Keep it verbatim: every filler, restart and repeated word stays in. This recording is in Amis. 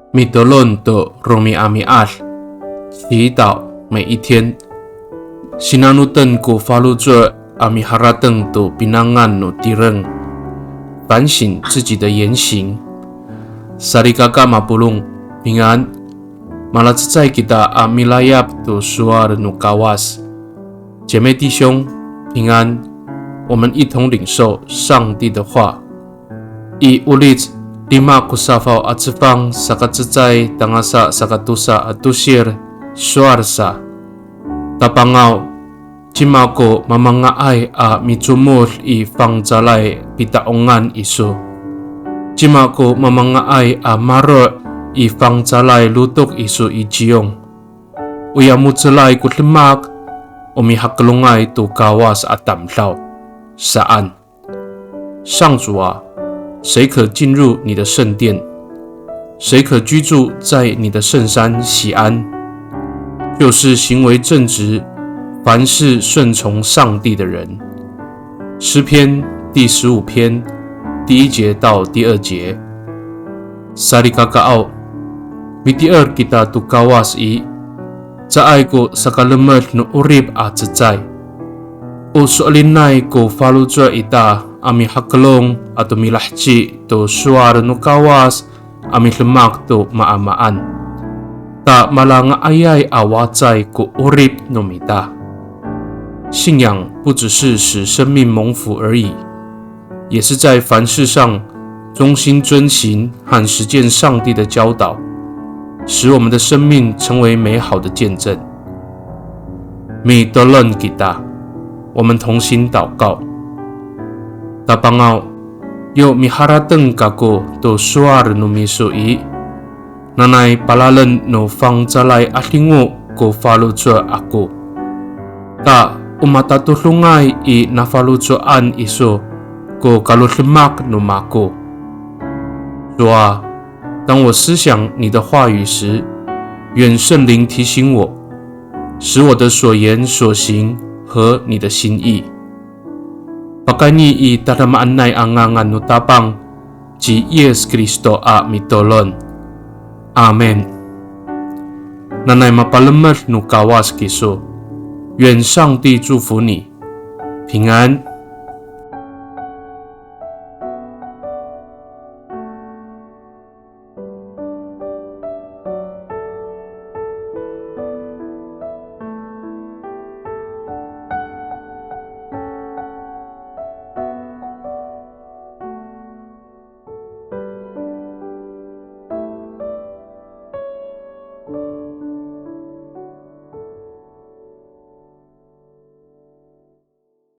Mitolon to romi'ami'ad, 祈祷每一天。Sinanoten ko faloco' a miharateng to pinangan no tireng, 反省自己的言行。Salikaka mapolong, 平安。Malacecay kita a milayap to sowal no Kawas. 姐妹弟兄，平安。我们一同领受上帝的话。I Olic lima ko safaw a cefang saka cecay tangasa saka tosa a tosir, sowal sa. Tapangaw, cima ko mamanga'ay a micomod i fangcalay pita'ongan iso? Cima ko mamanga'ay a maro' i fangcalay lotok iso i Ciyong? Oya mo^celay ko demak, o mihakelongay to Kawas a tamdaw saan. 上主啊，谁可进入你的圣殿？谁可居住在你的圣山锡安？就是行为正直，凡事顺从上帝的人。诗篇第十五篇第一节到第二节。Salikakaaw, mitier kita to Kawas i, caay ko sakalemed no 'orip a cecay. O so'elinay ko faloco' ita a mihakelong ato milaheci to sowal no Kawas a midemak to maamaan. Ta malanga'ayay a wacay ko 'orip no mita. 信仰不只是使生命蒙福而已，也是在凡事上忠心遵行和实践上帝的教导，使我们的生命成为美好的见证。Mitolon kita, 我们同心祷告。Tapangaw, yo miharateng kako to sowal no miso i, nanay palalen no fangcalay 'adingo ko faloco' ako. Ta o matatodongay i nafaloco'an iso ko kalodemak no mako. 主啊，当我思想你的话语时，愿圣灵提醒我，使我的所言所行合你的心意。Pakayni i tadamaanay a ngangan no Tapang ci Yis Kristo a mitolon. Amin. Nanay mapalemed no Kawas kiso. 愿上帝祝福你，平安。